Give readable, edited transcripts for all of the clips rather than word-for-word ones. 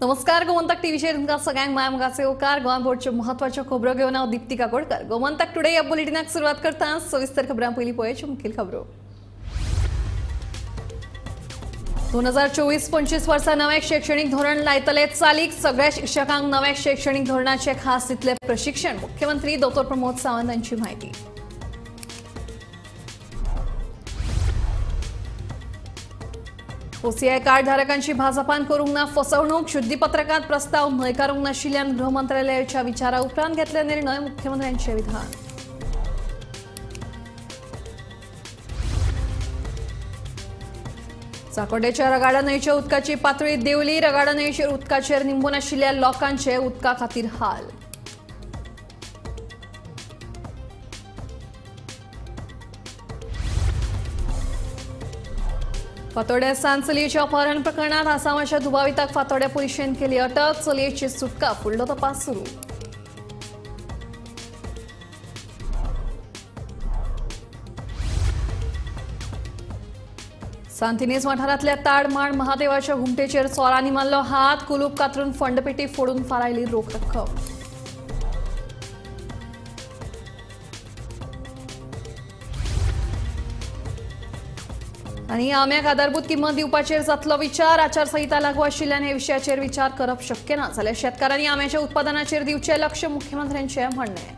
नमस्कार, गोमंतक टीव्हीचेर तुमकां सगळ्यांक माया मोगाचे येवकार. गोंय बोर्डच्यो म्हत्वाच्यो खबरो घेवन हांव दीप्ती काकोडकर. गोमंतक टुडे ह्या बुलेटिनाक सुरवात करता. सविस्तर खबरां पयलीं पळोवच्यो मुखेल खबरो. 2024-25 वर्सा नवें शैक्षणीक धोरण लायतले चालीक. सगळ्या शिक्षकांक नव्या शैक्षणीक धोरणाचें खास दितले प्रशिक्षण. मुख्यमंत्री डॉ प्रमोद सावंत हांची म्हायती. ओसीआय कार्ड धारकांची भाजपान करूंक ना फसवणूक. शुद्धीपत्रकांत प्रस्ताव न्हयकारूंक नाशिल्ल्यान गृह मंत्रालयाच्या विचारा उपरांत घेतले निर्णय. मुख्यमंत्र्यांचे विधान. चाकोड्याच्या रगाडा न्हंयच्या उदकाची पातळी देंवली. रगाडा न्हंयचेर उदकाचेर निंबून आशिल्ल्या लोकांचे उदका खातीर हाल. फातोड्या सान चलयेच्या अपहरण प्रकरणात आसामाच्या दुबाविताक फातोड्या पुलिशेन केली अटक. चलयेची सुटका, फुडलो तपास सुरू. सांतिनेज वाठारांतल्या ताडमाड महादेवाच्या घुमटेचेर चोरांनी मारलो हात. कुलूप कातरून फंडपेटी फोडून फारायली रोख रक्कम. आनी आम्याक आधारभूत किंमत दिवपाचेर जातलो विचार. आचारसंहिता लागू आशिल्ल्यान हे विशयाचेर विचार करप शक्य ना जाल्यार शेतकारांनी आम्याच्या उत्पादनाचेर दिवचें लक्ष, मुख्यमंत्र्यांचें म्हणणें.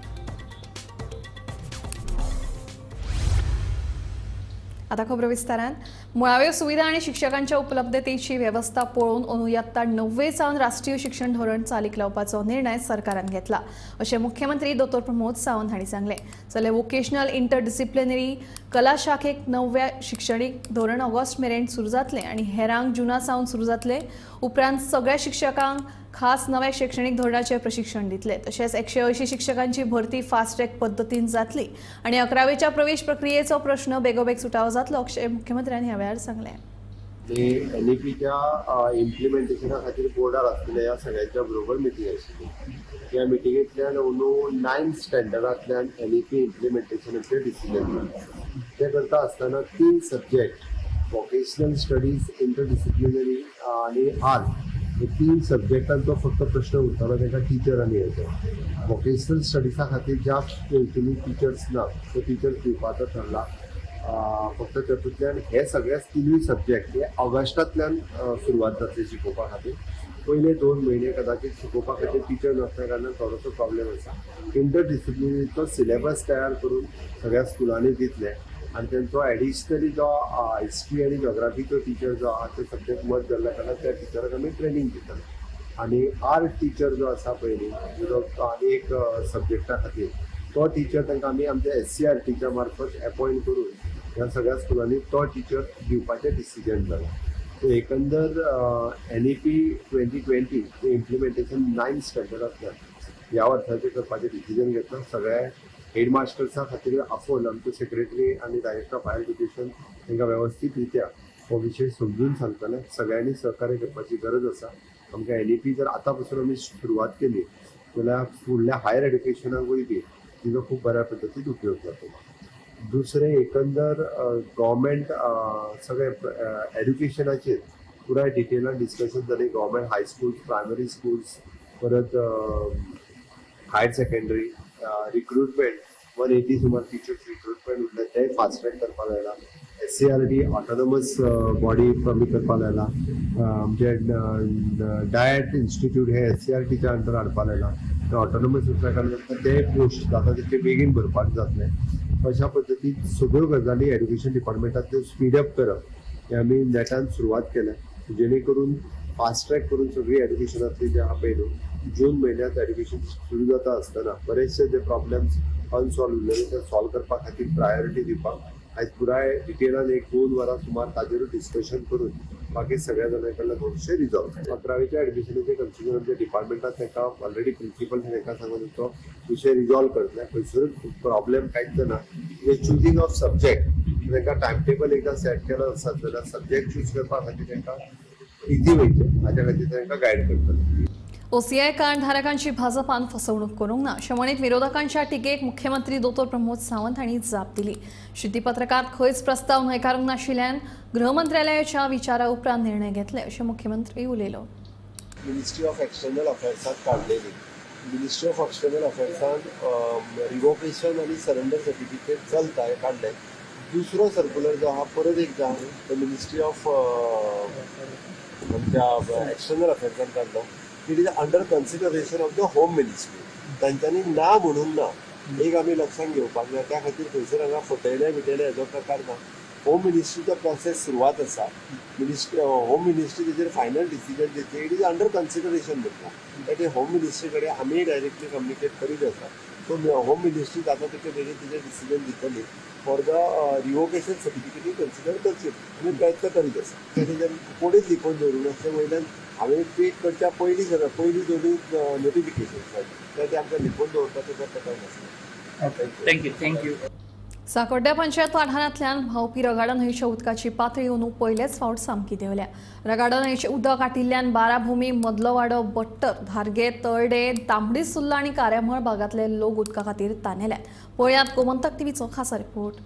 आता खबरो विस्तारान. मुळाव्यो सुविधा आनी शिक्षकांच्या उपलब्धतेची वेवस्था पळोवन अंदू यत्ता 9वे सावन राष्ट्रीय शिक्षण धोरण चालीक लावपाचो निर्णय सरकारान घेतला अशें मुख्यमंत्री डॉ प्रमोद सावंत हांणी सांगलें. जाल्यार वोकेशनल इंटरडिसिप्लिनरी कला शाखेक 9व्या शिक्षणीक धोरण ऑगस्ट मेरेन सुरू जातलें आनी हेरांक जुना सावन सुरू जातलें. उपरांत सगळ्या शिक्षकांक खास नव्या शैक्षणीक धोरणाचें प्रशिक्षण दितले. तशेंच 180 शिक्षकांची भरती फास्ट ट्रॅक पद्दतीन जातली आनी 11वेच्या प्रवेश प्रक्रियेचो प्रश्न बेगोबेग सुटावो जातलो अशें मुख्यमंत्र्यांनी ह्या वेळार सांगलें. एनईपीच्या इम्प्लिमेंटेशना खातीर बोर्डार आसलेल्या ह्या सगळ्यांच्या बरोबर मिटींग आशिल्ली. ह्या मिटिंगेंतल्यान अंदू 9th स्टँडर्डांतल्यान एनईपी इम्प्लिमेंटेशनाचें डिसिजन जालें. तें करता आसतना 3 सब्जेक्ट वोकेशनल स्टडीज, इंटरडिसिप्लिनरी आनी आर्ट हे 3 सब्जेक्टांचो फक्त प्रश्न उरतालो. तांकां टिचर आनी येता वोकेशनल स्टडिजा खातीर ज्या स्कुलांनी टिचर्स ना ते टिचर्स दिवपाचो ठरला. फक्त तातूंतल्यान हे सगळे 3 सब्जेक्ट हे ऑगस्टांतल्यान सुरवात जातली शिकोवपा खातीर. पयले 2 म्हयने कदाचित शिकोवपा खातीर टिचर नासल्या कारणान थोडोसो प्रॉब्लेम आसा. इंटरडिसिप्लिनरीचो सिलेबस तयार करून सगळ्या स्कुलांनी दितले आनी तेंचो एडिशनली जो हिस्ट्री आनी जॉग्राफीचो टिचर जो आहा ते सब्जेक्ट मर्ज जाल्ल्या कारणान त्या टिचराक आमी ट्रेनींग दितले. आनी आर्ट टिचर जो आसा पयलीं जो आनी एक सब्जेक्टा खातीर तो टिचर तांकां आमी आमच्या SCRTच्या मार्फत एपॉयंट करून ह्या सगळ्या स्कुलांनी तो टिचर दिवपाचें डिसिजन जालां. सो एकंदर NEP 2020 तें इम्प्लिमेंटेशन 9th स्टँडर्डांतल्यान ह्या वर्साचें करपाचें डिसिजन घेतलां. सगळ्या हेडमास्टर्सा खातीर आफोवन आमचे सेक्रेटरी आनी डायरेक्टर ऑफ हायर एज्युकेशन तांकां वेवस्थीत रित्या हो विशय समजून सांगतले. सगळ्यांनी सहकार्य करपाची गरज आसा. आमकां एनईपी जर आतां पासून आमी सुरवात केली जाल्यार फुडल्या हायर एड्युकेशनाकूय बी तिचो खूब बऱ्या पद्दतीन उपयोग जातलो. दुसरें एकंदर गव्हर्मेंट सगळे एड्युकेशनाचेर पुराय डिटेलान डिस्कशन जालें. Government high schools, primary schools, परत हायर सेकंडरी रिक्रुटमेंट 180 सुमार टिचर्स रिक्रुटमेंट उरले ते फास्ट ट्रॅक करपाक लायला. SCRT autonomous body कमी करपाक लायला. आमचे डायट इन्स्टिट्यूट हे SCRTच्या अंडर हाडपाक लायला. ते ऑटोनॉमस आसल्या कारणान ते पोस्ट जाता तितके बेगीन भरपाक जातले. अशा पद्दतीन सगळ्यो गजाली एड्युकेशन डिपार्टमेंटांतल्यो स्पीडअप करप हे आमी नेटान सुरवात केल्या, जेणे करून फास्ट ट्रॅक करून सगळी एड्युकेशनांतली जे आहा पळय न्हू जून म्हयन्यांत एड्युकेशन सुरू जाता आसतना बरेचशे जे प्रॉब्लेम्स अनसॉल्व उरलेले ते सॉल्व करपा खातीर प्रायोरिटी दिवपाक आयज पुराय डिटेलान 1-2 वरां सुमार ताजेरूच डिस्कशन करून बाकी सगळ्या जाणां कडल्यान हो विशय रिजॉल्व जालो. 11वेच्या एडमिशनाचे कन्सिडर आमच्या डिपार्टमेंटान तांकां ऑलरेडी प्रिंसिपल तांकां सांगून तो विशय रिजॉल्व करतले. खंयसरूच प्रॉब्लेम कांयच ना. चुजींग ऑफ सब्जेक्ट तांकां टायम टेबल एकदां सेट केलो आसत जाल्यार सब्जेक्ट चूज करपा खातीर तांकां इजी वयचें हाज्या खातीर तांकां गायड करतले. ओसीआय कार्ड धारकांची भाजपान फसवणूक करूंक ना अशें म्हणीत विरोधकांच्या टिकेक मुख्यमंत्री डॉ प्रमोद सावंत हांणी जाप दिली. शुद्धीपत्रकांत खंयच प्रस्ताव न्हयकारूंक नाशिल्ल्यान गृह मंत्रालयाच्या विचारा उपरांत निर्णय घेतले अशें मुख्यमंत्री उलयलो. मिनिस्ट्री ऑफ एक्सटर्नल अफेर्सान काडलेली. मिनिस्ट्री ऑफ एक्सटर्नल अफेर्सान रिवोकेशन आनी सरेंडर सर्टिफिकेट चलता हें काडलें. दुसरो सर्कुलर जो आहा परत एकदां तो मिनिस्ट्री ऑफ आमच्या एक्सटर्नल अफेर्सान काडलो. It is under consideration of the home ministry. तांच्यांनी ना म्हणून ना, एक आमी लक्षांत घेवपाक जाय. त्या खातीर खंयसर हांगा फटयले बिटयले हेजो प्रकार ना. होम मिनिस्ट्रीचो प्रोसेस सुरवात आसा. मिनिस्ट्री होम मिनिस्ट्री तेजेर फायनल डिसिजन दितली. It is under consideration म्हणटा त्या होम मिनिस्ट्री कडेन आमी डायरेक्टली कम्युनिकेट करीत आसा. सो होम मिनिस्ट्री जाता तितले बेगीन तेजेर डिसिजन दितली फॉर the revocation सर्टिफिकेटूय कन्सिडर करची आमी प्रयत्न करीत आसा. तेजेर कोणीच लिपोवन दवरूं नासलें. वयल्यान हांवें ट्वीट करच्या पयलीं सगळें पयलीं दोनूय नोटिफिकेशन ते आमकां लिपोवन दवरपाचो प्रकार नासलो. Thank you. Thank you. Sakorda panchayat वाठारांतल्यान व्हांवपी रगाडा न्हंयच्या उदकाची पातळी अंदू पयलेच फावट सामकी देंवल्या. रगाडा न्हंयचें उदक आटिल्ल्यान बाराभूमी, मदलोवाडो, बट्टर, धारगे, तळडे, तांबडी सुर्ला आनी कार्यामळ भागांतले लोक उदका खातीर तानेल्यात. पळयात गोमंतक टीव्हीचो खासा रिपोर्ट.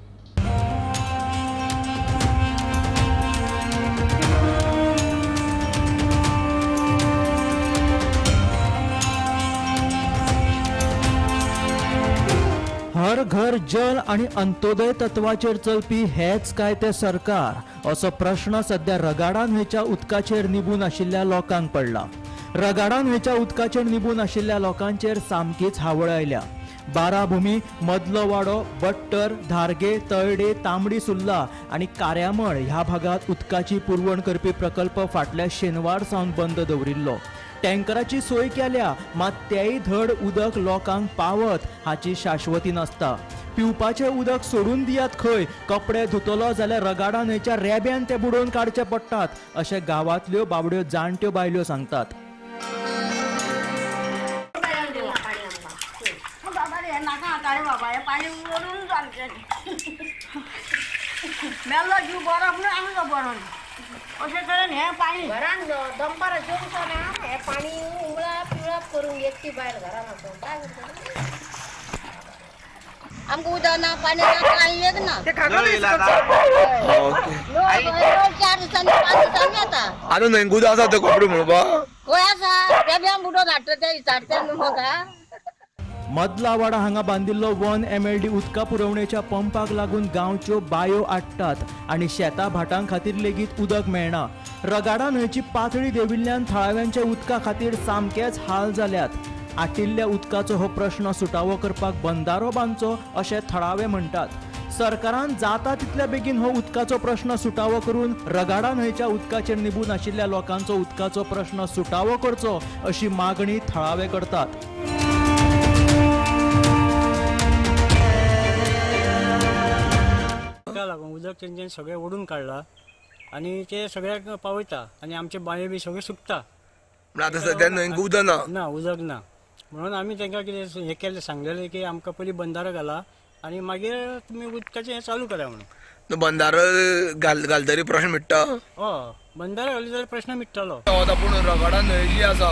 हर घर जल आणि अंत्योदय तत्वाचेर चलपी हेच काय ते सरकार असो प्रश्न सध्या रगाडा न्हंयच्या उदकाचेर निबून आशिल्ल्या लोकांक पडला. रगाडा न्हंयच्या उदकाचेर निबून आशिल्ल्या लोकांचेर सामकीच हावळ आयल्या. बाराभूमी, मदलोवाडो, बट्टर, धारगे, तळडे, तांबडी सुर्ला आनी कार्यामळ ह्या भागात उदकाची पुरवण करपी प्रकल्प फाटल्या शेनवार सावन बंद दवरिल्लो. टँकराची सोय केल्या मात तेय धड उदक लोकांक पावत हाची शाश्वती नासता. पिवपाचें उदक सोडून दियात खंय, कपडे धुतलो जाल्यार रगाडा न्हंयच्या रेब्यान ते बुडोवन काडचे पडटात अशें गांवांतल्यो बाबड्यो जाणट्यो बायल्यो सांगतात. अशें तरेन हें पाणी घरान दनपारां जेवतना हें पाणी उमळाप पिळप करून एकटी बायल घरान वचून काय करतली. आमकां उदक ना, पाणी ना, कांय एक ना. 4 दिसांनी 5 दिसांनी येता. आतां न्हंयक उदक आसा तें कपडे म्हणपा खंय आसा रेब्यान बुडोवन हाडटा ते विचारता न्हू म्हाका. मदलावाडा हांगा बांदिल्लो 1 MLD उदका पुरवणेच्या पंपाक लागून गांवच्यो बायो आट्टात आनी शेतां भाटां खातीर लेगीत उदक मेळना. रगाडा न्हंयची पातळी देंविल्ल्यान थळाव्यांच्या उदका खातीर सामकेच हाल जाल्यात. आटिल्ल्या उदकाचो हो प्रश्न सुटावो करपाक बंदारो बांदचो अशें थळावे म्हणटात. सरकारान जाता तितल्या बेगीन हो उदकाचो प्रश्न सुटावो करून रगाडा न्हंयच्या उदकाचेर निबून आशिल्ल्या लोकांचो उदकाचो प्रश्न सुटावो करचो अशी मागणी थळावे करतात. लागून उदक तेंच्यानी सगळें ओडून काडला आनी ते सगळ्याक पावयता आनी आमचे बांये बी सगळें सुकता. आतां सद्या न्हंयक उदक ना, ना उदक ना म्हणून आमी तांकां कितें हें केलें सांगलेलें की आमकां पयलीं बंदारो घाला आनी मागीर तुमी उदकाचें हें चालू करा म्हणून. बंदारो घालतरी प्रश्न मिट्टा? हय, बंदारो घाली जाल्यार प्रश्न मिट्टलो. पूण रगाडा न्हंय जी आसा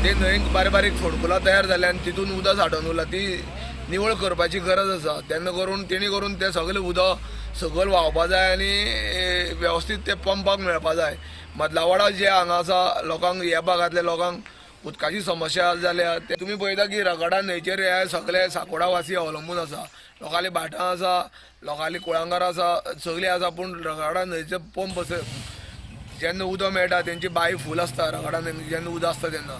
ते न्हंयक बारीक बारीक फोडकुलां तयार जाल्या आनी तितून उदक सांठोवन उरलां, ती निवळ करपाची गरज आसा. तेन्ना करून तेणी करून तें सगळें उदक सकयल व्हांवपा जाय आनी वेवस्थीत ते पंपाक मेळपा जाय. मदलावाडा जे हांगा आसा लोकांक, ह्या भागांतल्या लोकांक उदकाची समस्या जाल्या. ते तुमी पळयता की रगाडा न्हंयचेर हे सगळे साकोडा वासी अवलंबून आसा. लोकांली भाटां आसा, लोकांली कुळांगरां आसा, सगळीं आसा, पूण रगाडा न्हंयचे पंप जेन्ना उदक मेळटा तेंची बांय फूल आसता. रगाडा न्हंय जेन्ना उदक आसता तेन्ना.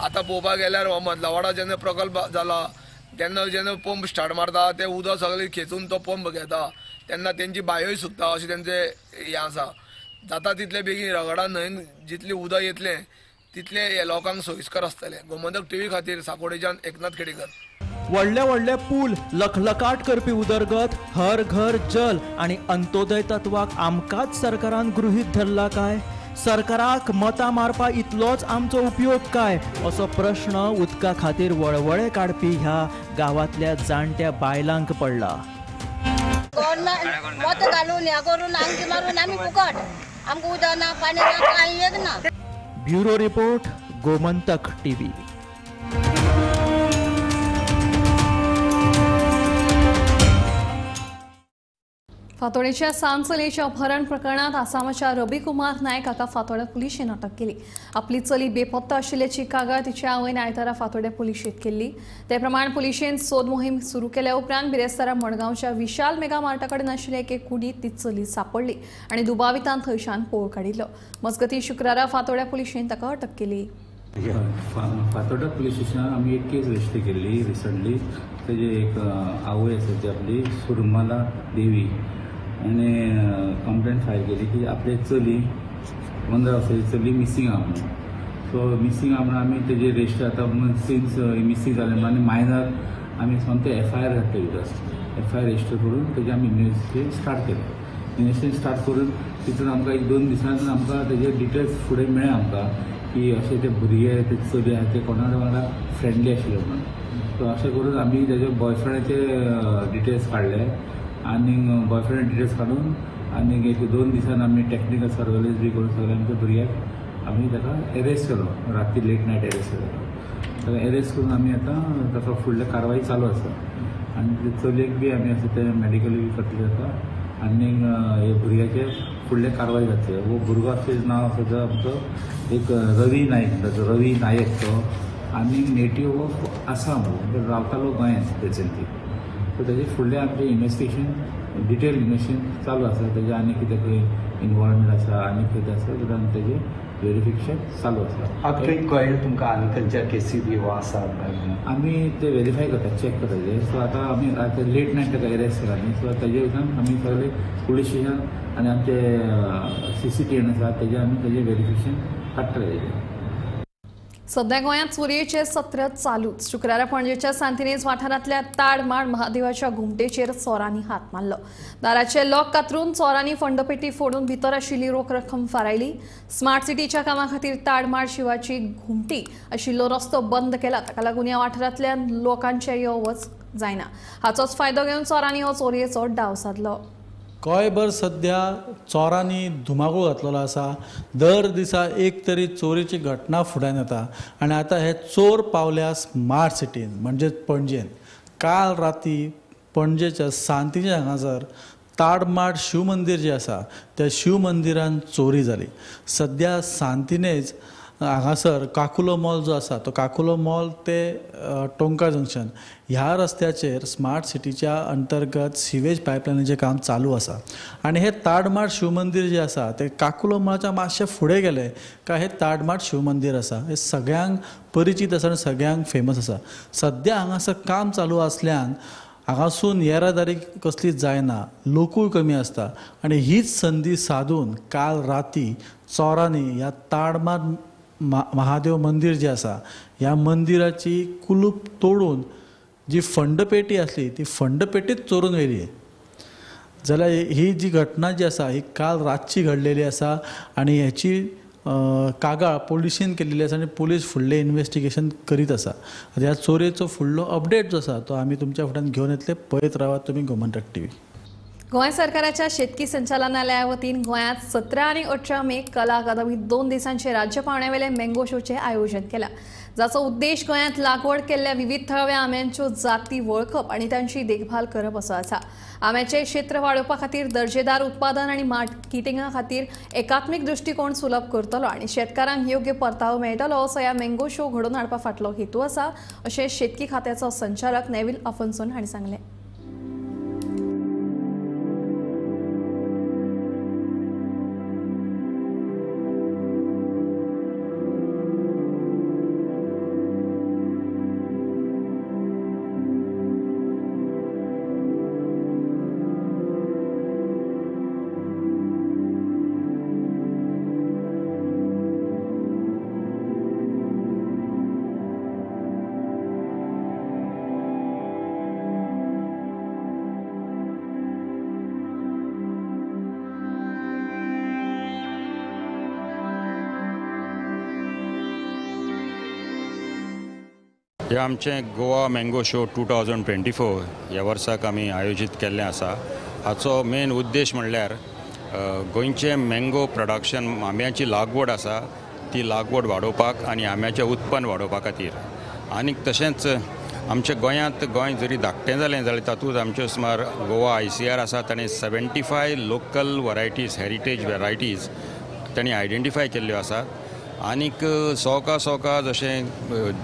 आतां पळोवपाक गेल्यार हो मदलावाडा जेन्ना प्रकल्प जाला तेन्ना जेन्ना पंप स्टार्ट मारता ते उदक सगळें खेचून तो पंप घेता तेन्ना तेंची बांयोय सुकता अशें तेंचें हें आसा. जाता तितले बेगीन रगाडा न्हंयन जितलें उदक येतलें तितलें हे लोकांक सोयीस्कर आसतलें. गोमंतक टीव्ही खातीर साकोडेच्यान एकनाथ खेडेकर. व्हडले व्हडले पूल, लखलखाट करपी उदरगत, हर घर जल आनी अंत्योदय तत्वाक आमकांच सरकारान गृहीत धरला काय? सरकाराक मतां मारपा इतलोच आमचो उपयोग काय असो प्रश्न उदका खातीर वळवळे काडपी ह्या गांवांतल्या जाणट्या बायलांक पडला. गव्हर्नमेंट मत घालून हे करून आमची मारून आमी फुकट, आमकां उदक ना, पाणी ना, कांय एक ना. Bureau report, Gomantak TV. फातोडेच्या सान चलयेच्या अपहरण प्रकरणात आसामाच्या रवी कुमार नायक हाका फातोड्या पुलिशेन अटक केली. आपली चली बेपत्ता आशिल्ल्याची कागाळ तिच्या आवयन आयतारा फातोड्या पुलिशेंत केल्ली. ते प्रमाण पुलिशेन सोद मोहीम सुरू केल्या उपरांत बिरेस्तारा मडगांवच्या विशाल मेगा मार्टा कडेन आशिल्ल्या एके कुडींत ती चली सापडली आनी दुबावितान थंयच्यान पळ काडिल्लो. मजगतीं शुक्रारा फातोड्या पुलिशेन ताका अटक केली. फातोड्डा पुलीस स्टेशनार आमी एक केस रजिस्टर केल्ली रिसंटली. तेजे एक आवय आसा ती आपली सुरमाला देवी आनी कंप्लेंट फायल केली की आपले चली 15 वर्साची चली मिसींग आहा म्हणून. सो मिसींग आहा म्हणून आमी तेजे रजिस्टर आतां सिन्स मिसींग जालें म्हणून आनी मायनर आमी सोमते एफ I R घातले भितर. एफ I R register करून तेजें आमी इन्वेस्टिगेशन स्टार्ट केलें. इन्वेस्टिगेशन स्टार्ट करून तितून आमकां एक 2 दिसान आमकां तेजे डिटेल्स फुडें मेळ्ळे आमकां की अशें ते भुरगे ते चली आहा ते कोणा वांगडा फ्रेंडली आशिल्ले म्हणून. सो अशें करून आमी तेजे बॉयफ्रेंडाचे डिटेल्स काडले आनी बॉयफ्रेंड डिटेल्स काडून आनी एक 2 दिसान आमी टॅक्निकल सर्वेलन्स बी करून सगळें आमच्या भुरग्याक आमी ताका एरेस्ट केलो. राती लेट नायट एरेस्ट केलो. ताका एरेस्ट करून आमी आतां ताका फुडल्या कारवाई चालू आसा आनी ते चलयेक बी आमी आसा ते मॅडिकल बी करतले ताका आनी हे भुरग्याचे फुडले कारवाई जातली. हो भुरगो आसा तेजें नांव आसा तो आमचो एक रवी नायक म्हणटा, रवी नायक तो आनी नेटीव ऑफ आसाम रावतालो गोंयांत प्रेझेंटली. सो तेजे फुडलें आमचें इन्वेस्टिगेशन डिटेल इन्वेस्टिगेशन चालू आसा. तेजें आनी कितें खंय इनवॉल्वमेंट आसा आनी कितें आसा जाल्यार आमी तेजें वेरिफिकेशन चालू आसा. आतां खंय कळ्ळें तुमकां आनी खंयच्या केसी बी हो आसा? आमी ते वेरीफाय करता, चॅक करता ते. सो आतां आमी आतां लेट नायट ताका एरेस्ट केला न्ही, सो तेजे वयल्यान आमी सगळे पुलीस स्टेशन आनी आमचे CCTV आसा तेजें आमी तेजें वेरिफिकेशन काडटले तेजें. सध्या गोंयांत चोरयेचे सत्र चालूच. शुक्रारा पणजेच्या सांतिनेज वाठारांतल्या ताडमाड महादेवाच्या घुमटेचेर चोरांनी हात मारलो. दाराचे लॉक कातरून चोरांनी फंडपेटी फोडून भितर आशिल्ली रोख रक्कम फारायली. स्मार्ट सिटीच्या कामा खातीर ताडमाड शिवाची घुमटी आशिल्लो रस्तो बंद केला. ताका लागून ह्या वाठारांतल्या लोकांचें यो वच जायना. हाचोच फायदो घेवन चोरांनी हो चोरयेचो डाव सादलो. गोंयभर सध्या चोरांनी धुमाकूळ घातलेलो आसा. दर दिसा एक तरी चोरीची घटना फुड्यान येता आनी आतां हे चोर पावल्या स्मार्ट सिटीन म्हणजेच पणजेन. काल राती पणजेच्या सांतिनेज हांगासर ताडमाड शिव मंदीर जें आसा त्या शिव मंदिरान चोरी जाली. सध्या सांतिनेज हांगासर काकुलो मॉल जो आसा तो काकुलो मॉल ते टोंका जंक्शन ह्या रस्त्याचेर स्मार्ट सिटीच्या अंतर्गत सिवेज पायपलायनीचें काम चालू आसा आनी हे ताडमाड शिव मंदीर जें आसा तें काकुलो मॉलाच्या मातशें फुडें गेलें काय हें ताडमाड शिव मंदीर आसा. हें सगळ्यांक परिचीत आसा आनी सगळ्यांक फेमस आसा. सद्या हांगासर काम चालू आसल्यान हांगासून येरादारी कसलीच जायना, लोकूय कमी आसता आनी हीच संदी सादून काल राती चोरांनी ह्या ताडमाड महादेव मंदीर जें आसा ह्या मंदिराची कुलूप तोडून जी फंडपेटी आसली ती फंडपेटीच चोरून व्हेली. जाल्यार ही जी घटना जी आसा ही काल रातची घडलेली आसा आनी हेची कागाळ पोलिशेन केल्ली आसा आनी पोलीस फुडलें इन्वेस्टिगेशन करीत आसा. ह्या चोरयेचो फुडलो अपडेट जो आसा तो आमी तुमच्या फुड्यान घेवन येतले. पळयत रावात तुमी गोमंतक टीव्ही. गोंय सरकाराच्या शेतकी संचालनालया वतीन गोंयांत 17 आनी 18 मे कला अकादमी 2 दिसांचे राज्य पावंड्यावेले मँगो शोचें आयोजन केलां, जाचो उद्देश गोंयांत लागवड केल्ल्या विविध थळाव्या आंब्यांच्यो जाती वळखप आनी तांची देखभाल करप असो आसा. आंब्याचें क्षेत्र वाडोवपा खातीर दर्जेदार उत्पादन आनी मार्केटिंगा खातीर एकात्मीक दृश्टिकोण सुलभ करतलो आनी शेतकारांक योग्य परतावो मेळटलो असो ह्या मँगो शो घडोवन हाडपा फाटलो हेतू आसा, अशें शेतकी खात्याचो संचालक नेव्हिल अफोन्सोन हांणी सांगलें. हे आमचें गोवा मँगो शो 2024 ह्या वर्साक आमी आयोजीत केल्लें आसा. हाचो मेन उद्देश म्हणल्यार गोंयचें मँगो प्रोडक्शन, आंब्याची लागवड आसा ती लागवड वाडोवपाक आनी आंब्याचें उत्पन्न वाडोवपा खातीर, आनी तशेंच आमच्या गोंयांत गोंय जरी धाकटें जालें जाल्यार तातूंत आमच्यो सुमार गोवा ICR आसा ताणें 75 लोकल वरायटीज हेरिटेज वेरायटीज तांणी आयडेंटिफाय केल्ल्यो आसात आनीक सवका सवका जशें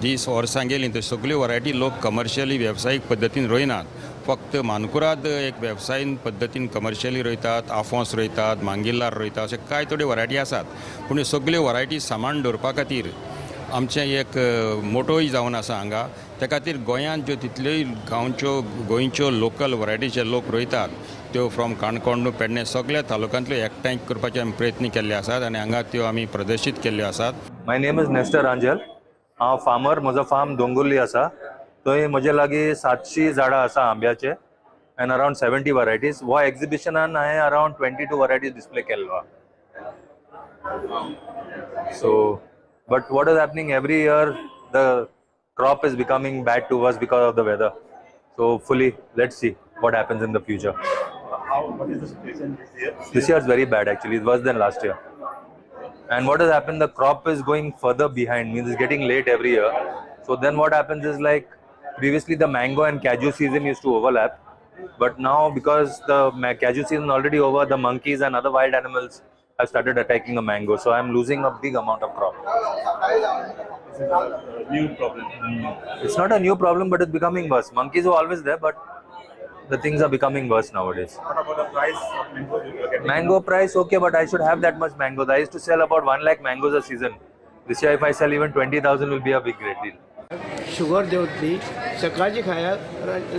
दीस वर्सां गेलीं तर सगल्यो वरायटी लोक कमर्शियली वेवसायीक पद्दतीन रोयनात, फक्त मानकुराद एक वेवसायीक पद्दतीन कमर्शियली रोयतात, आफोंस रोयतात, मांगिल्लार रोयतात, अशे कांय थोड्यो वरायटी आसात. पूण ह्यो सगल्यो वरायटी सांबाळून दवरपा खातीर आमचें एक मोटोय जावन आसा हांगा. त्या खातीर गोंयांत ज्यो तितल्योय गांवच्यो गोंयच्यो लोकल वरायटीचे लोक रोयतात त्यो फ्रॉम काणकोण टू पेडणे सगळ्या तालुक्यांतल्यो एकठांय करपाचे आमी प्रयत्न केल्ले आसात आनी हांगा त्यो आमी प्रदर्शीत केल्ल्यो आसात. My name is Nestor Rangel. हांव फार्मर. म्हजो फार्म दोंगुर्ली आसा. थंय म्हजे लागीं 700 झाडां आसा आंब्याचे एंड अरावंड 70 वरायटीज. हो एक्झिबिशनान हांवें अरावंड 22 वरायटीज डिस्प्ले केल्लो आहा. So but what is happening every year the crop is becoming bad to us because of the weather. So hopefully let's see what happens in the future. What is the situation this year? This year is very bad actually. It's worse than last year. And what has happened, the crop is going further behind, means it's getting late every year. So then what happens is, like previously the mango and cashew season used to overlap, but now because the cashew season already over, the monkeys and other wild animals have started attacking the mango. So I'm losing a big amount of crop. This is a new problem. It's not a new problem, but it's becoming worse. Monkeys were always there, but the things are becoming worse nowadays. What about the price of mango? Mango price, okay, but I should have that much mangoes. I used to sell about 1 lakh mangoes a season. This year, if I sell even 20,000, will be a big great deal. Sugar देंवतली, सकाळची खाया,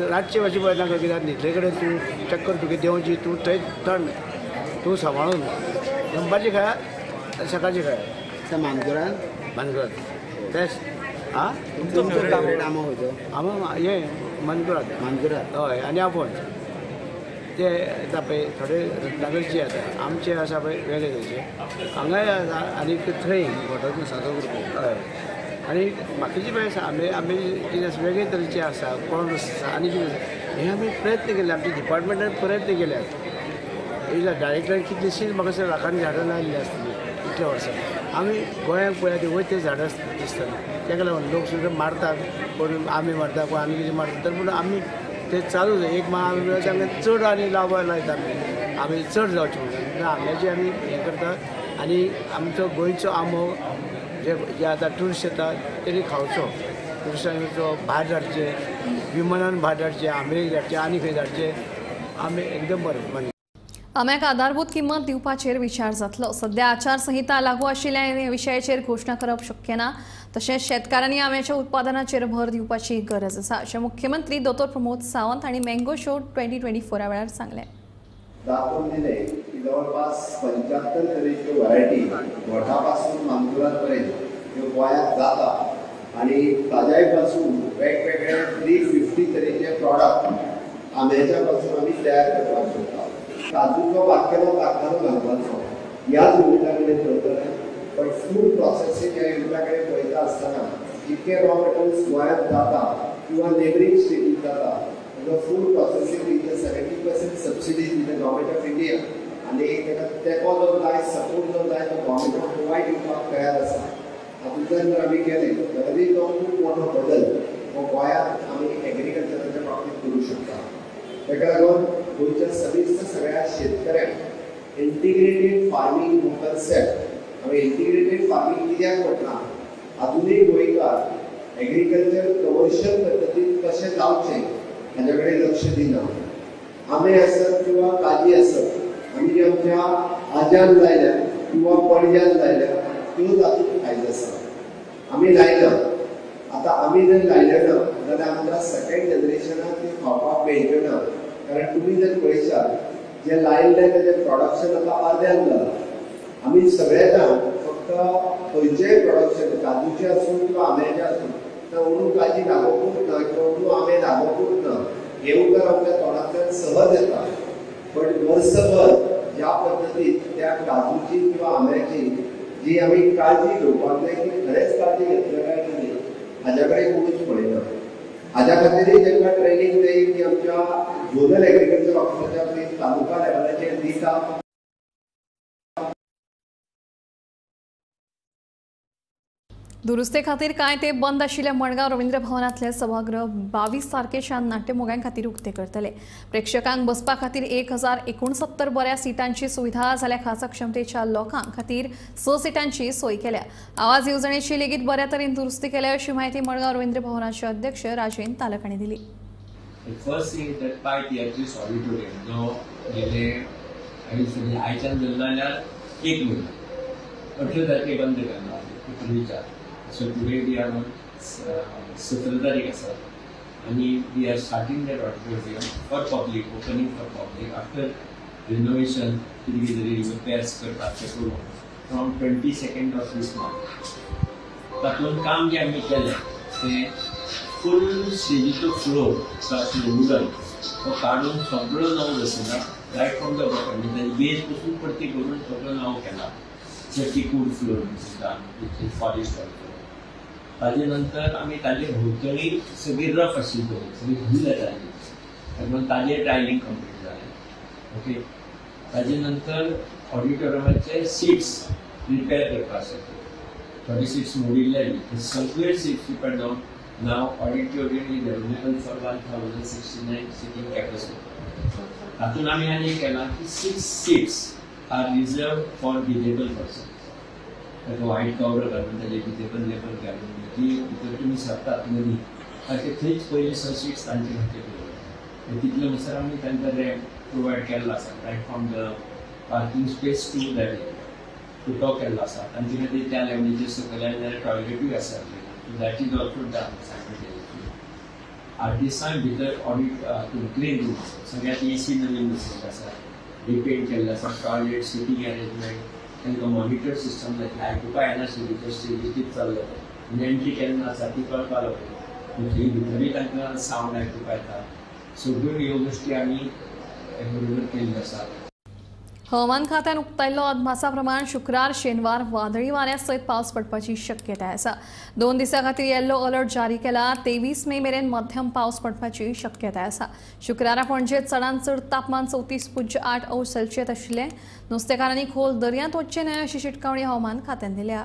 रातचे मातशी पळयता कित्याक न्हिदले कडेन तूं चक्कर तुगे देंवची, तूं थंय थंड तूं सांबाळून दनपारची खाया, सकाळची खाया. त्या मानकुरान मानकुरान तेच आं तुमचो आंबो खंयचो? आंबो हें मानकुराद. मानकुराद हय. आनी आफोंस ते येता पळय थोडे रत्नागरचे येता, आमचे आसा पळय वेगळे तरेचे हांगाय आसा आनी थंय हय. आनी बाकीचे पळय आसा आंबे, आंबे कितें आसा वेगळे तरेचे आसा, कोण आसा आनी कितें आसा, हे आमी प्रयत्न केले, आमच्या डिपार्टमेंटान प्रयत्न केल्यात. डायरेक्टर कितलीशींच म्हाका दिसता लाखांनी झाडां लायिल्लीं आसतलीं इतल्या वर्सां. आमी गोंयांत पळयात वयर ते झाडां दिसतना, ताका लागून लोक सुद्दां मारतात, कोण आंबे मारता, कोण आनी कितें मारता, तर पूण आमी ते चालू एक माळ आमी तांकां चड आनी लावपाक लायता, आमी आमी चड जावचे म्हणून आंब्याचे आमी हें करतात. आनी आमचो गोंयचो आंबो जे जे आतां ट्युरिस्ट येतात तेणी खावचो, ट्युरिस्टांनी भायर धाडचे, विमानान भायर धाडचे, आमेरिकेक धाडचे आनी खंय धाडचे, आंबे एकदम बरें. आम्याक आधारभूत किंमत दिवपाचेर विचार जातलो. सध्या आचारसंहिता लागू आशिल्ल्यान ह्या विशयाचेर घोशणा करप शक्य ना. तशेंच शेतकारांनी आम्याच्या उत्पादनाचेर भर दिवपाची गरज आसा अशें मुख्यमंत्री दोतोर प्रमोद सावंत हांणी मँगो शो 2024 वेळार सांगलें. दाखोवन दिलें की जवळपास 75 तरेच्यो व्हरायटी घोटापासून मानकुराद पर्यंत ह्यो गोंयांत जाता आनी ताज्याय पासून वेगवेगळे 350 तरेचे प्रॉडक्ट आंब्याच्या पासून आमी तयार करपाक शकता. काजूचो बारकेलो कारखानो घालपाचो ह्याच युनिटा कडेन चलतलें, पण फूड प्रोसेसींग ह्या युनिटा कडेन पळयता आसतना जितके रॉ मटेरियल्स गोंयांत जाता किंवा नेबरींग स्टेटींत जाता ताजो फूड प्रोसेसींग हिचे 70% सबसिडी दिता गव्हर्मेंट ऑफ इंडिया आनी ताका तेंको जो जाय, सपोर्ट जो जाय तो गव्हर्मेंट ऑफ गोवा दिवपाक तयार आसा. हातूंतल्यान जर आमी केलें जाल्यारूय तो खूब मोठो बदल हो गोंयांत आमी एग्रीकल्चराच्या बाबतींत करूं शकता. ताका लागून गोंयच्या समेस्त सगळ्या शेतकऱ्यांक इंटिग्रेटेड फार्मींग हो कन्सेप्ट, आमी इंटिग्रेटेड फार्मींग कित्याक म्हटलां, आजुनूय गोंयकार एग्रीकल्चर कमर्शियल पद्दतीन कशें जावचें हाज्या कडेन लक्ष दिना. आंबे आसत किंवा काजी आसत, आमी जे आमच्या आज्यान लायल्या किंवा पणज्यान लायल्या त्यो तातूंत फायदो आसा. आमी लायना, आतां आमी जर लायले ना जाल्यार आमच्या सेकेंड जनरेशनाक ते खावपाक मेळचें ना. कारण तुमी जर पळयशात जें लायिल्लें तेजें प्रोडक्शन आतां अर्द्यान जालां. आमी सगळे जाण फक्त खंयचेय प्रोडक्शन काजूचें आसूं किंवा आंब्याचें आसूं, तर अंदू काजी लागोवपूच ना किंवा अंदू आंबे लागोवपूच ना हें उतर आमच्या तोंडांतल्यान सहज येता, पण वर्सभर ज्या पद्दतीन त्या काजूची किंवा आंब्याची जी आमी काळजी घेवपाक जाय ती खरेंच काळजी घेतल्या काय कितें हाज्या कडेन कोणूच पळयना. हाज्या खातीरय तांकां ट्रेनींग जाय की आमच्या झोनल एग्रीकल्चर ऑफिसाच्या तालुका लेवलाचेर दिता. दुरुस्ते खातीर कांय ते बंद आशिल्ल्या मडगांव रवींद्र भवनांतले सभागृह 22 तारखेच्यान नाट्यमोग्यां खातीर उक्ते करतले. प्रेक्षकांक बसपा खातीर 1069 बऱ्या सिटांची सुविधा जाल्यार खासा क्षमतेच्या लोकां खातीर 6 सिटांची सोय केल्या. आवाज येवजणेची लेगीत बऱ्या तरेन दुरुस्ती केल्या अशी म्हायती मडगांव रवींद्र भवनाचे अध्यक्ष राजेंद्र तालक हांणी दिली. First thing is that pi तियात्रीस ऑडिटोरियम जो गेले आयच्यान धरलो जाल्यार 1 म्हयनो 18 तारखे बंद केल्लो पयलींच्या. So today we are on 17 तारीख आसा आनी we are starting that auditorium for public, opening for public after renovation कितें कितें तरी रिपेयर्स करपाक तें करून from 22nd of this month. तातूंत काम जें आमी केलें तें फूल स्टेजीचो फ्लोर जो आसलो वुडन तो काडून सगळो नवो बसयला रायट फ्रॉम the bottom, म्हणजे ताजी बेज पसून परती करून सगळो नवो केला. टिकूड फ्लोर सुद्दां which is polished also. ताजे नंतर आमी ताजे भोंवतणी सगळी रफ आशिल्ली, सगळी धूल येताली, म्हणून ताजे टायलिंग कंप्लीट जालें. ओके, ताजे नंतर ऑडिटोरियमाचे सीट्स रिपेर करपा आसा, थोडे सीट्स मोडिल्ले आसले, ते सगळे सीट्स रिपेर जावन now auditorium is available for 1069 seating capacity. तातूंत आमी आनी एक केलां की 6 seats are reserve for disable person. ताका व्हायट कवर घालून ताजे डिजेबल लेबल घालून जी भितर तुमी सरतात मदीं सारके थंयच पयले 6 सीट्स तांचे खातीर दवरले. तितले म्हणसर आमी तांकां रॅम्प प्रोवायड केल्लो आसा right from the parking space to that area तो केल्लो आसा. तांचे खातीर त्या लेवलीचेर सकयल आयले जाल्यार टॉयलेटूय आसा, that is also done simultaneously. आर्टिस्टांय भितर ऑडिट क्लीन रूम सगळ्यात ए सी नवीन बसयल्ले आसा, रिपेंट केल्ले आसा, टॉयलेट सिटींग अरेंजमेंट, तांकां मॉनिटर सिस्टम जातली, आयकुपा येनाशिल्ली भितर स्टेजीर कितें चल्लें तें, म्हणजे एंट्री केन्ना आसा ती कळपा लागली, थंय भितरूय तांकां सावंड आयकुपा येता. सगळ्यो ह्यो गोश्टी आमी बरोबर केल्ल्यो आसात. हवामान खात्यान उक्तायल्लो अदमासा प्रमाण शुक्रार शेनवार वादळी वाऱ्या सयत पावस पडपाची शक्यताय आसा. 2 दिसां खातीर येल्लो अलर्ट जारी केला. 23 मे मेरेन मध्यम पावस पडपाची शक्यताय आसा. शुक्रारा पणजेत चडांत चड तापमान 34.8 अंश सेल्सियस आशिल्लें. नुस्तेकारांनी खोल दर्यांत वचचें न्हय अशी शिटकावणी हवामान खात्यान दिल्या.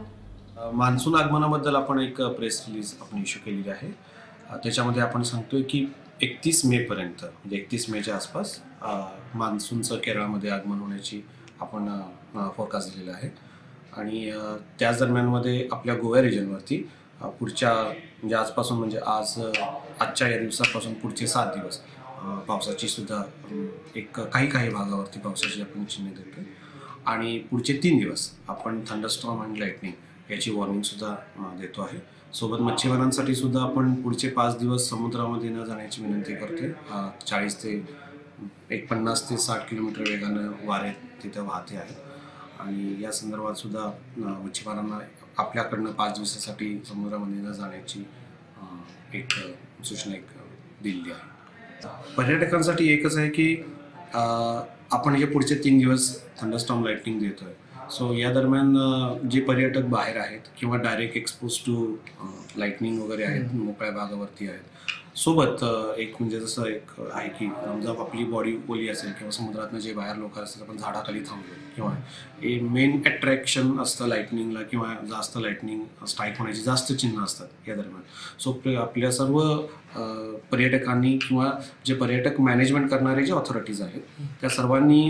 मान्सून आगमनाबद्दल आपण एक प्रेस रिलीज आपण इश्यू केलेली आहे. त्याच्यामध्ये आपण सांगतोय की 31 मे पर्यंत, म्हणजे 31 मेच्या आसपास मान्सूनचं केरळामध्ये आगमन होण्याची आपण फोरकास्ट दिलेला आहे. आणि त्याच दरम्यानमध्ये आपल्या गोवा रिजनवरती पुढच्या म्हणजे आजपासून म्हणजे आज आजच्या या दिवसापासून पुढचे 7 दिवस पावसाची सुद्धा एक काही काही भागावरती पावसाची आपण चिन्ह देतो. आणि पुढचे 3 दिवस आपण थंडरस्टॉर्म आणि लाईटनिंग याची वॉर्निंगसुद्धा देतो आहे. सोबत मच्छीमारांसाठी सुद्धा आपण पुढचे 5 दिवस समुद्रामध्ये न जाण्याची विनंती करतोय. 40 ते 50 ते 60 किलोमीटर वेगानं वारे तिथं वाहते आहेत आणि या संदर्भात सुद्धा मच्छीमारांना आपल्याकडनं 5 दिवसासाठी समुद्रामध्ये न जाण्याची एक सूचना एक दिलेली आहे. पर्यटकांसाठी एकच आहे की आपण हे पुढचे 3 दिवस थंडरस्टॉर्म लाईटनिंग देतो आहे. सो या दरम्यान जे पर्यटक बाहेर आहेत किंवा डायरेक्ट एक्सपोज टू लाईटनिंग वगैरे आहेत, मोकळ्या भागावरती आहेत, सोबत एक म्हणजे जसं एक आहे की समजा आपली बॉडी ओली असेल किंवा समुद्रातनं जे बाहेर लोक असतात आपण झाडाखाली थांबलो किंवा हे मेन अट्रॅक्शन असतं लाईटनिंगला किंवा जास्त लाईटनिंग स्ट्राईक होण्याची जास्त चिन्ह असतात या दरम्यान. सो आपल्या सर्व पर्यटकांनी किंवा जे पर्यटक मॅनेजमेंट करणारे जे ऑथॉरिटीज आहेत त्या सर्वांनी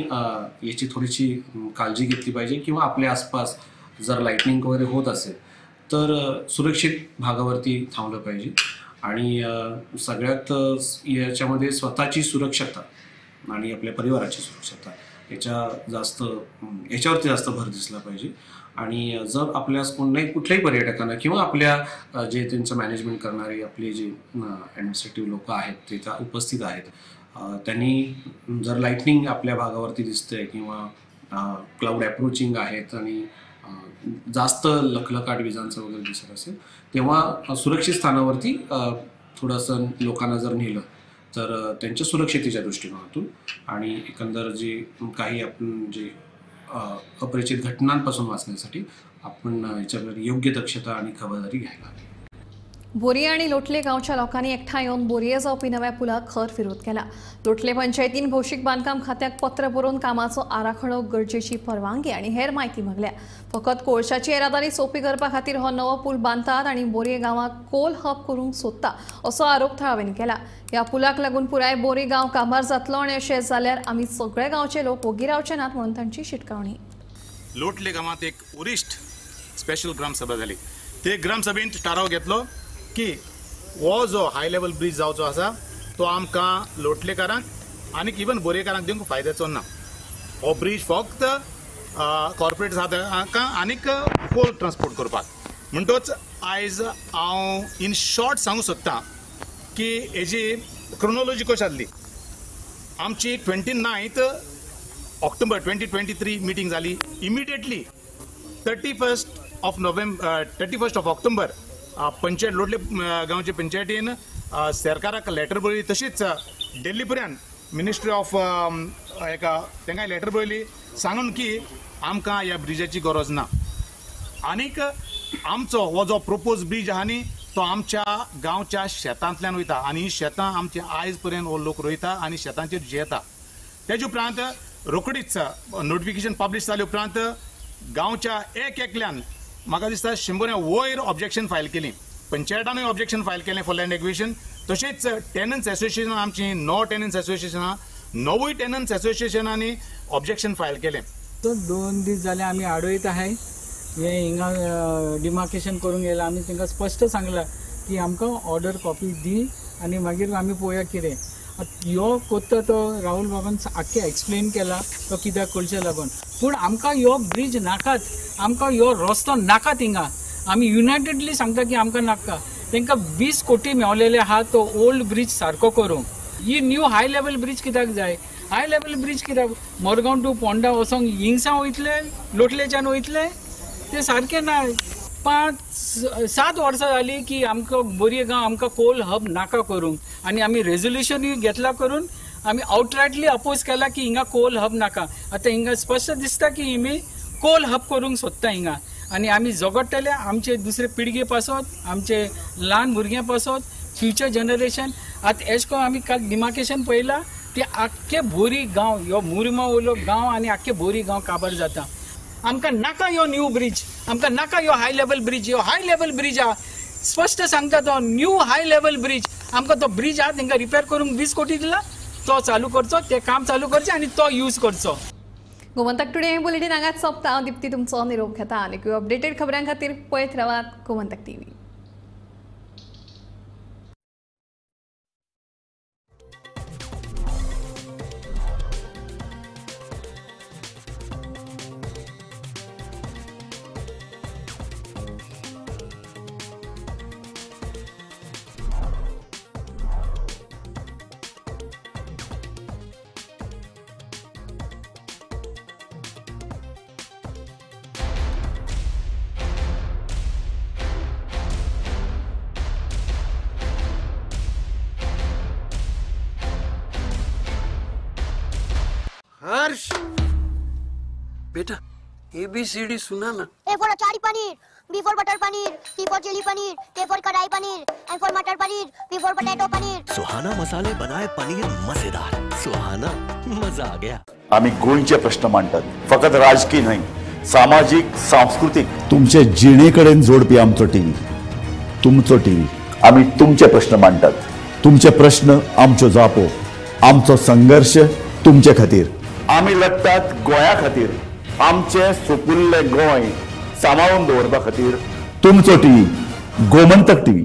याची थोडीशी काळजी घेतली पाहिजे किंवा आपल्या आसपास जर लाईटनिंग वगैरे होत असेल तर सुरक्षित भागावरती थांबलं पाहिजे. आणि सगळ्यात याच्यामध्ये स्वतःची सुरक्षता आणि आपल्या परिवाराची सुरक्षता याच्यावरती जास्त भर दिसला पाहिजे. आणि जर आपल्यास कोणत्याही कुठल्याही पर्यटकांना किंवा आपल्या जे त्यांचं मॅनेजमेंट करणारे आपले जे ॲडमिनिस्ट्रेटिव्ह लोक आहेत ते त्या उपस्थित आहेत त्यांनी जर लाईटनिंग आपल्या भागावरती दिसतंय किंवा क्लाउड अप्रोचिंग आहेत आणि जास्त लखलखाट विजांचं वगैरे दिसत असेल तेव्हा सुरक्षित स्थानावरती थोडंसं लोकांना जर नेलं तर त्यांच्या सुरक्षितेच्या दृष्टिकोनातून आणि एकंदर जे काही आपण जे अपरिचित घटनांपासून वाचण्यासाठी आपण याच्यावर योग्य दक्षता आणि खबरदारी घ्यायला हवी. बोरये आनी लोटले गांवच्या लोकांनी एकठांय येवन बोरये जावपी नव्या पुलाक खर विरोध केला. लोटले पंचायतीन भौशीक बांदकाम खात्याक पत्र बरोवन कामाचो आराखडो, गरजेची परवानगी आनी हेर म्हायती मागल्या. फकत कोळशाची येरादारी सोंपी करपा खातीर हो नवो पूल बांदतात आनी बोरये गांवाक कोल हब करूंक सोदता असो आरोप थळाव्यांनी केला. ह्या पुलाक लागून पुराय बोरये गांव काबार जातलो आनी अशें जाल्यार आमी सगळे गांवचे लोक ओगी रावचे नात म्हणून तांची शिटकावणी. लोटले गांवांत एक वरिश्ठ स्पेशल ग्रामसभा जाली. ते ग्रामसभेंत थाराव घेतलो की हो जो हाय लेवल ब्रीज जावचो आसा तो आमकां लोटलेकारांक आनी इवन बोरयेकारांक दिवंक फायद्याचो ना. हो ब्रीज फक्त कॉर्पोरेट हांकां आनीक कोल ट्रान्सपोर्ट करपाक. म्हणटोच आयज हांव इन शॉर्ट सांगूंक सोदतां की हेजी क्रोनोलॉजी कशी जाल्ली. आमची 29 ऑक्टोबर 2023 मिटींग जाली. इमिडिएटली 31 ऑक्टोबर पंचायत लोटले गांवचे पंचायतीन सरकाराक लेटर बरयली. तशीच दिल्ली पर्यंत मिनिस्ट्री ऑफ एका तांकां लेटर बरयली सांगून की आमकां ह्या ब्रिजाची गरज ना आनीक आमचो हो जो प्रपोज ब्रीज आहा न्ही तो आमच्या गांवच्या शेतांतल्यान वयता आनी ही शेतां आमची आयज पर्यंत हो लोक रोयता आनी शेतांचेर जियेता. तेजे उपरांत रोखडीच नोटिफिकेशन पब्लिश जाले उपरांत गांवच्या एक एकल्यान म्हाका दिसता 100 वयर ऑब्जेक्शन फायल केली. पंचायतानूय ऑब्जेक्शन फायल केलें फॉर लँड एक्विजिशन. तशेंच टेनन्स एसोसिएशन आमची 9 टेनन्स एसोसिएशनां 9 टेनन्स एसोसिएशनांनी ऑब्जेक्शन फायल केलें. 2 दीस जाले आमी आडयत आहाय हे हिंगा डिमार्केशन करूंक येयला. आमी तांकां स्पश्ट सांगलां की आमकां ऑर्डर कॉपी दी आनी मागीर आमी पळोवया कितें. ह्यो कोत्ता तो राहुल बाबान आख्खें एक्सप्लेन केला तो कित्याक करचें लागून. पूण आमकां ह्यो ब्रीज नाकात, आमकां ह्यो रस्तो नाकात. हिंगा आमी युनायटेडली सांगता की आमकां नाका. तांकां 20 कोटी मेवलेले आहा तो ओल्ड ब्रीज सारको करूंक. ही न्यू हाय लेवल ब्रीज कित्याक जाय? हाय लेवल ब्रीज कित्याक? मडगांव टू पोंडा वचोंक हिंगसां वयतले, लोटलेच्यान वयतले, ते सारकें ना. 5-7 वर्सां जालीं की आमकां बोरये गांव आमकां कोल हब नाका करूंक आनी आमी रेजोल्युशनूय घेतला करून आमी आवटरायटली अपोज केला की हिंगा कोल हब नाका. आतां हिंगा स्पश्ट दिसता की हिमी कोल हब करूंक सोदता हिंगा आनी आमी झगडटले आमचे दुसरे पिळगे पासत, आमचे ल्हान भुरग्यां पासत, फ्युचर जनरेशन. आतां एश कोन आमी काल डिमार्केशन पळयलां ते आख्खे बोरी गांव ह्यो मुरमा वयलो गांव आनी आख्खे बोरी गांव काबार जाता. आमकां नाका ह्यो न्यू ब्रीज, आमकां नाका ह्यो हाय लेवल ब्रीज. ह्यो हाय लेवल ब्रीज आहा स्पश्ट सांगता तो न्यू हाय लेवल ब्रीज. आमकां तो ब्रीज आहा तांकां रिपेर करूंक 20 कोटी दिला, तो चालू करचो, ते काम चालू करचें आनी तो यूज करचो. गोमंतक टुडे हे बुलेटीन हांगाच सोंपता. हांव दिप्ती तुमचो निरोप घेता आनी अपडेटेड खबरां खातीर पळयत रावात गोमंतक टीव्ही. हर्ष बेटा ABCD सुना ना. A for achari paneer, B for butter paneer, C for chilli paneer, K for kadai paneer, M for matar paneer, P for potato paneer. Suhana मसाले बनाए पनीर मजेदार. सुहाना मजा आ गया. आम्ही गोंयचे प्रश्न मांडतात, फकत राजकीय न्हय, सामाजीक, सांस्कृतिक. तुमचे जिणेकडेन जोडपी आमचो टीव्ही, तुमचो टीव्ही. आम्ही तुमचे प्रश्न मांडतात, तुमचे प्रश्न आमच्यो जापो, आमचो संघर्ष तुमचे खातीर. आमी लढतात गोंया खातीर, आमचे सुपुल्ले गोंय सांबाळून दवरपा खातीर. तुमचो टीव्ही, गोमंतक टीव्ही.